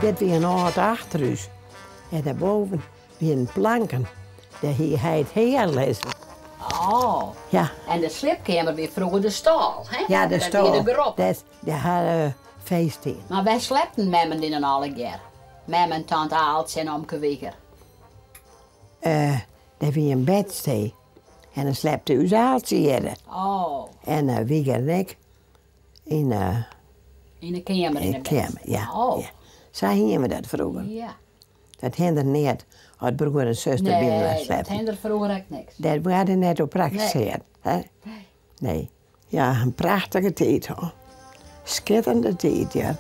Dit wie in âld achterhús en dêrboven wienen planken. Dêr hie heit hea lizzen. Oh. Ja. En de sliepkeamer wie froeger de stâl, hè? Ja, de Dat stâl. wie de grop. Dêr, dêr ha feest dien. Mar wêr slepten mem en dy dan allegear? Mem en tante Aaltsje en omke Wieger? Eh, dêr wie in bedstee en dan slepte ús Aaltsje hjirre. Oh. En Wieger en ik yn 'e. Yn 'e keamer yn 'e bed. Keamer, ja. Oh. Ja. Sa hiene we dat froeger. Ja. Dat hindere neat as broer en suster byinoar Nee, dat slepten. hindere froeger ek niks. Dêr waard net oer prakkesearre, hè? Nee. Nee. Ja, in prachtige tiid hoor. Skitterende tiid, ja.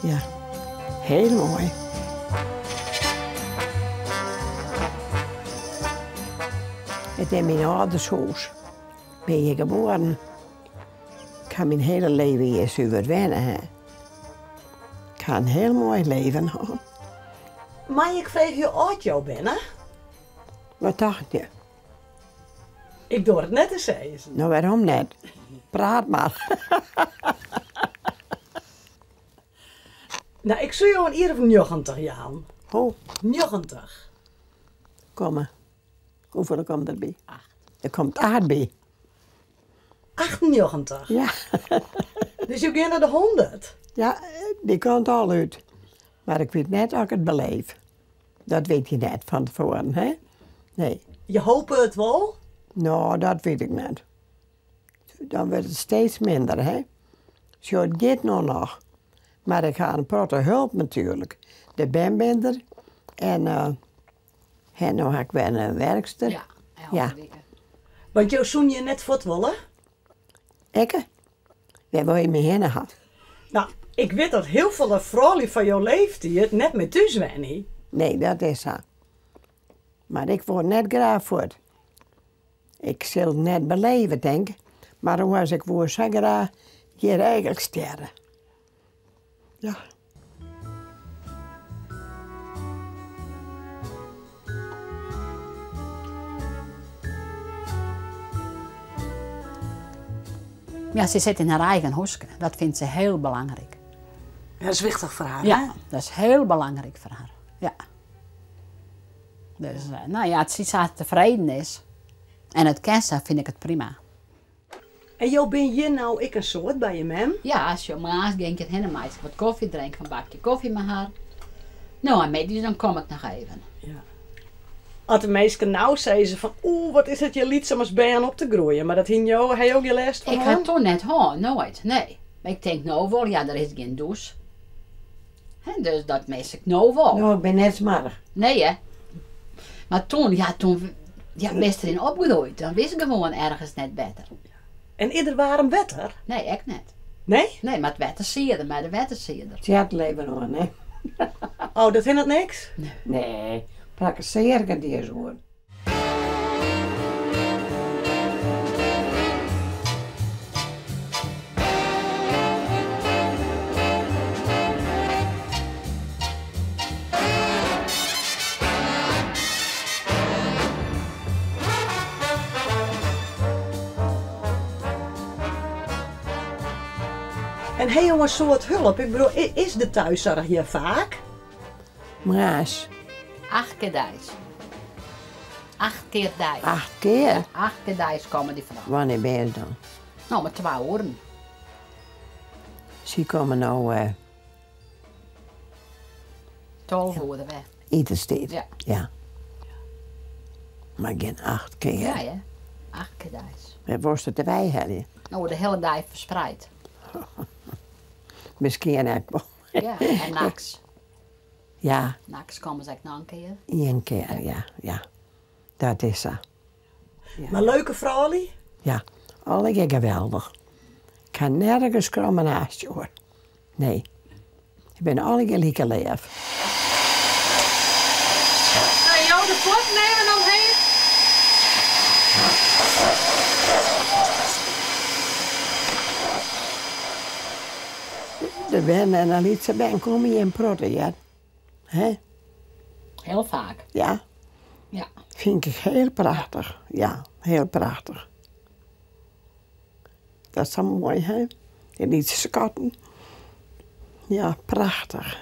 Ja, hiel moai. It is myn âldershûs. Bin hjir geboren. Ik ha myn hiele leven hjir suver wenne, hè. Ik ha in hiel moai leven hân. Mei ik freegje hoe âld jo binne? Wat tocht je? Ik doar it net te sizzen. No, wêrom net? Praat mar. No, ik soe jo in jier of 90 jaan. Hoe? 90. Kom mar. Hoefolle komt der by? Acht. Der komt acht by. 98? Ja. Dus jo gean nei de 100? Ja, dy kant al út. Mar ik wit net oft ik it beleef. Dat wit je net fan tefoaren, hè? Nee. Je hope it wol? No, dat wit ik net. Dan wurdt it steeds minder, hè? Sjoch, it giet no noch. Mar ik ha in protte hulp natuerlik. De bern binne der en hè, no ha ik wer in werkster. Ja, elke wike. Want jo soene hjir net fuort wolle? Ikke? Wêr wol je my hinne ha? No, ik wit dat hiel folle froulju fan jo leeftiid net mear thús wenje. Nee, dat is sa. Mar ik wol net graach fuort. Ik sil it net beleve, tink, mar oars ik woe sa graach hjir eigenlik stjerre. Ja. Ja, se sit yn har eigen húske. Dat fynt se hiel belangryk. Dat is wichtich foar har, hè? Ja, dat is hiel belangryk foar har, ja. Dus, no ja, as sy sa tefreden is en it kin sa, fyn ik it prima. En jo binne hjir no ek in soad by je mem? Ja, sjoch, moarns gean ik hjir hinne, meitsje ik wat kofje, drink in bakje kofje mei har. No, en middeis dan kom ik noch even. Ja. As de minsken no sizze fan oeh, wat is it hjir lyts om as bern op te groeien, mar dat hiene jo, ha jo gjin lêst fan Ik hân? ha it toen net hân, noait, nee. Mar ik tink no wol, ja, der is gjin dûs. Hè, dus dat mis ik no wol. No, ik bin net smoarch. Nee, hè. Mar toen, ja, toen ja, bist deryn opgroeid. Dan wist gewoan ergens net better. En is der waarm wetter? Nee, ek net. Nee? Nee, mar it wetter siede, mei de wettersieder. Tsjet leven oan, hè? Oh, dat hindert niks? Nee, prakkesearje ik dy ris oer. En ha jo in soad hulp? Ik bedoel, is de thuiszorg hjir faak? Moarns. Acht kear deis. Acht kear deis. Acht kear? Acht kear deis komme dy froulju. Wannear binne se dan? No, om twa oeren. Sy komme no. 12 oere wer. Itenstiid. Ja. Ja. Mar gjin acht kear. Ja, hear. Acht kear deis. Wêr wolst it derby helje? No, de hiele dei ferspraat. Miskien ek wol. Ja, en nachts. Ja. Nachts komme se ek noch in kear. Ien kear, ja, ja. Dat is sa. Ja. Mar leuke froulju? Ja, allegear geweldich. Ik ha nergens kromme naast oer. Nee. Se binne allegear like leaf. Nou, jo de fuotten even omheech. De bern en de lytse bern komme hjir in protte, hear. Hè? Hiel faak. Ja. Ja. Fyn ik hiel prachtich. Ja, hiel prachtich. Dat is sa moai, hè? Dy lytse skatten. Ja, prachtich.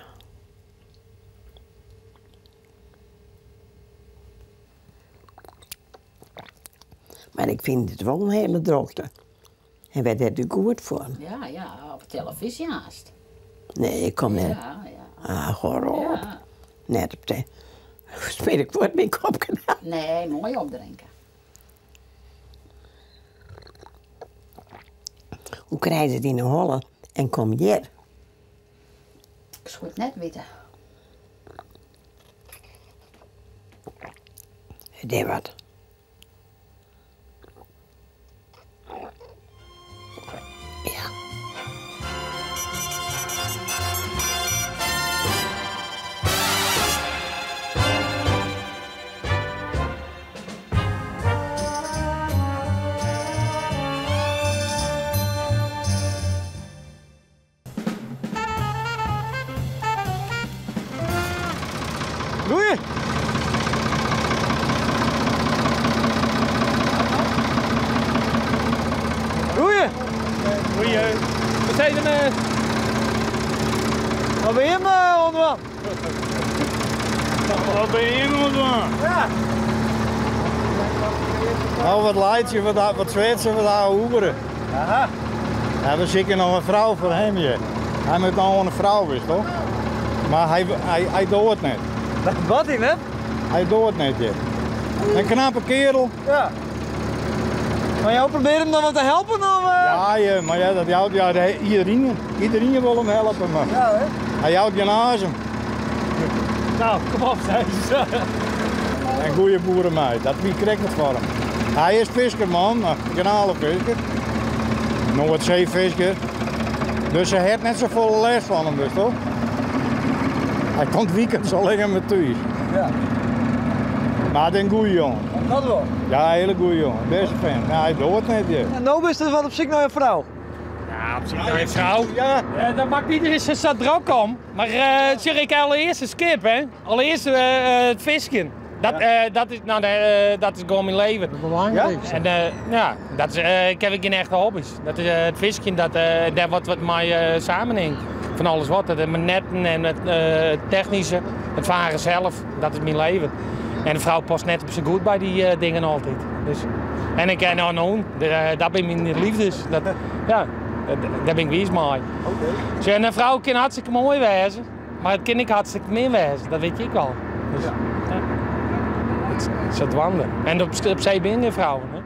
Mar ik fyn it wol in hiele drokte. En wêr dêr de goed foar? Ja, ja, op de telefyzje hast. Nee, ik kom net. Ja, ja. Ah, hâld op. Ja. Net op de. Smear ik fuort myn kopke Nee, moai opdrinke. Hoe krije se it yn 'e holle en kom hjir? Ik soe it net witte. Dit wat. Ja. Goeie! Goeie! Goeie. We zijn uh... Wat ben je uh, onderweg? Wat ben je onderweg? Ja. Nou, wat leidt je, wat, wat zweet ze, wat ouwe hoeren. Aha. Ja, we zoeken nog een vrouw voor hem hier. Hij moet nou een vrouw, wist toch? Maar hij, hij, hij doet het net. Wat hij net? Hij doet het net hier. Een knappe kerel. Ja. Maar jou probeert hem dan wat te helpen? Of, Ja, ja, maar ja, dat jouwt, ja, iedereen, iedereen wil hem helpen. Maar Ja, hè? hij houdt geen azem. Nou, kom op, zei ze. Een goede boerenmeid, dat wie krijgt het voor hem. Hij is visserman, een garnalenvisser. Noordzeevisser. Dus hij heeft net zo volle les van hem, dus toch? Hij komt weekends alleen met thuis. Ja. Maar het is een goeie jongen. Dat wel. Ja, een hele goeie jongen. Beste vent. Ja, hij doet het net, ja. En nou is het wat op zoek naar een vrouw. Ja, op zich naar je vrouw. Ja. Dat maakt niet eens zo druk om. Maar zeg ik allereerst een skip, hè? Allereerst het visken. Dat, dat, is, nou, dat is gewoon mijn leven. Het belangrijkste. En ja, dat is, ik heb geen echte hobby's. Dat is het visken, dat, dat wat, wat mij samenhangt. Van alles wat. Dat, mijn netten en het technische, het varen zelf, dat is mijn leven. En de vrouw past net op zijn goed bij die dingen altijd. Dus, en ik ken nou een dat ben mijn liefdes. Dat, ja, daar ben ik wies mee. Oké. Dus, en een vrouw kan hartstikke mooi wezen, maar het kan ik hartstikke min wezen, dat weet ik al. Dus, ja. Het is het wandelen. En op zee ben je vrouwen. Hè?